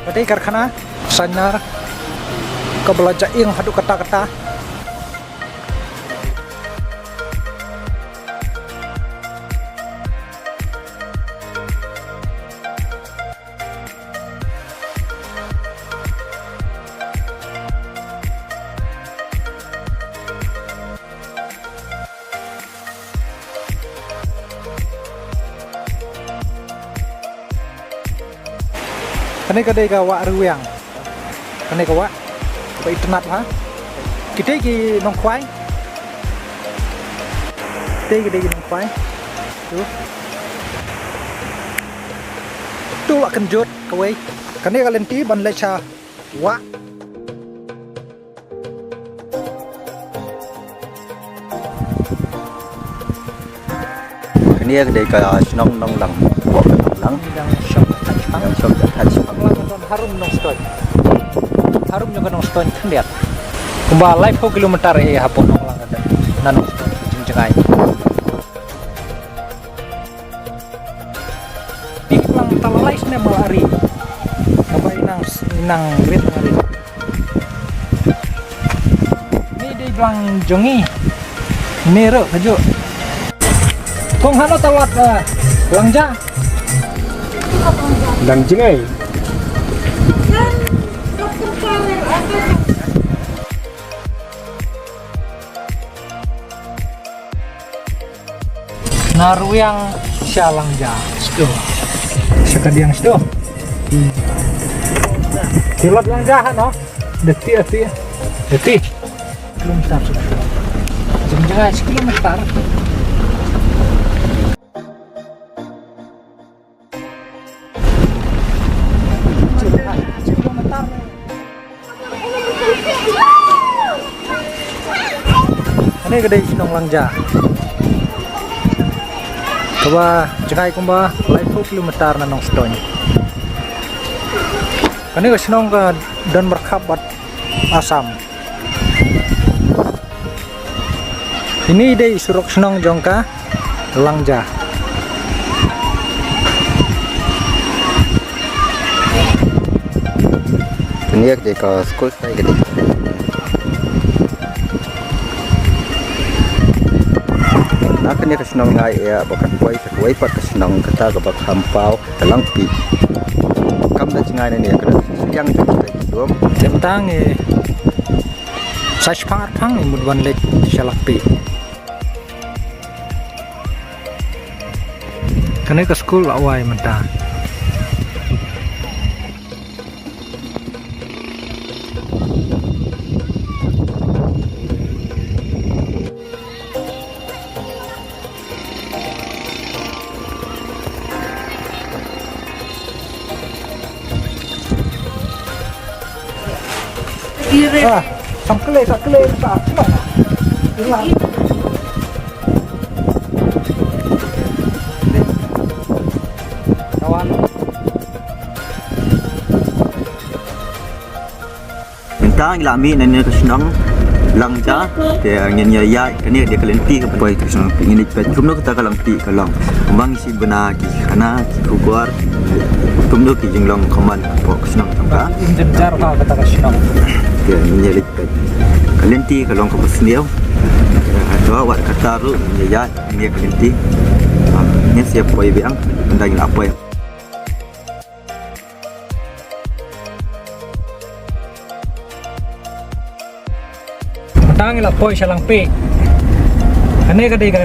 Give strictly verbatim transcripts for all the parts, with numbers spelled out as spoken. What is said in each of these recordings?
Ka dei karkhana Sainar kaba la ja ïing haduh katta katta. Kane ka dei ka wah Riwiang. Kane ka wah ba itynnad ha. Kita ki nongkhwai. Kita ki dei ki nongkhwai. Tu. Tu la kynjut kawei. Kane ka lynti ban leit sha wah. Kane ka dei ka shnong Nonglang. Nonglang. Nongshong Thaichpang. Nongshong Thaichpang. Nonglang ka don harum Nongstoiñ. Harum jong ka Nongstoiñ khyndiat. Kumba laiphew kilometer eh hapoh Nonglang ka don. Na Nongstoiñ jingjngai. Ni ki blang ta la lai snem ma la ri. Kaba i nang, i nang rit na ri. Ni dei blang jong ngi. Ni ruh kajuh. Kong hano ta wad, eh, Langja. Dang jingai. Na Riwiang sha Langja. Sdo. Sha Kadiang sdo. Hmm. Ki lot Langja ha no. Deti ati. Deti. Kilometer. Jam jam kilometer. Kane ka dei shnong Langja. Kaba jngai kumba laiphew kilometer na Nongstoiñ. Kane ka shnong ka don markhap bad Assam. Ini dei surok shnong jong ka Langja. Kane ka dei ka skul tai ka dei. Na kane ka shnong ngai ïa ba kan poi ka wei pat ka shnong kata kaba kham paw ka Langpih. Kam da jngai ne ne ka da siang jong ka dei dum. Tang eh. Sa shipang arpang ngi mut ban leit sha Langpih. Kane ka skul la wai mynta. Ah, sangkle, sangkle, sangkle. Kawan. Mynta ngi la mih na kane ka shnong Langja, te ngin ïa ïaid kane ka dei ka lynti ka poi ka shnong, ngin ïa peit kumno kata ka Langpih ka long. Kumba ngi sngewbha ki khana ki khubor kumno ki jinglong khuman hapoh ka shnong jong ka. Ym jynjar ha kata ka shnong. Te ngin ïa leit peit. Ka lynti ka long kaba sniew. Hato wat kata ruh ngin ïa ïaid kane ka lynti. Ngin sa ïa poi biang, mynta ngi la poi. Mynta ngi la poi sha Langpih. Kane ka dei ka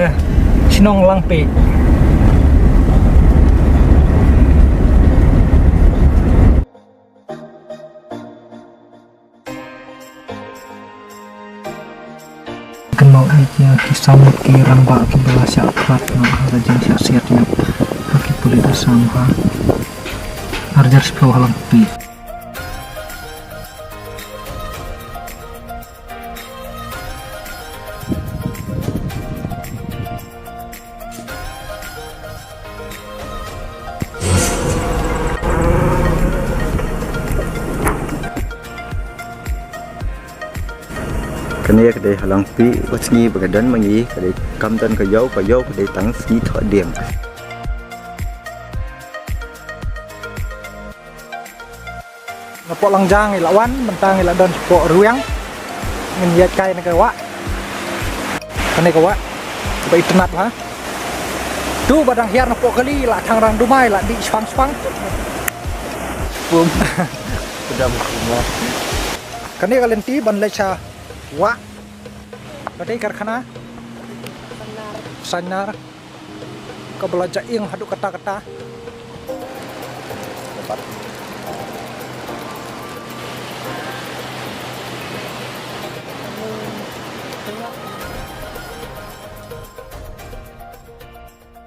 shnong Langpih. Kynmaw ïa ki samut ki rangbah kiba la shah phad noh ha ka jingshah siat ïap ha ki pulit Assam ha arhajar shiphew ha Langpih. Kane ka dei ha Langpih, ka sngi ba nga don ma ngi, ka dei kam don ka ïew, ka ïew ka dei tang sngi Thohdieng. Napoh Langjang i la wan, mynta i la don shapoh Rwiang. Ngin ïaid kai na ka wah. Kane ka wah. Ba itynnad bha. Tu ba dang hiar napoh kali i la thang rang dumai la dih shpang shpang. Pum. Pedam kumar. Kane ka lynti ban leit sha wah. Kane karkhana. Sanar. Ka ba la ja ing haduh katta katta.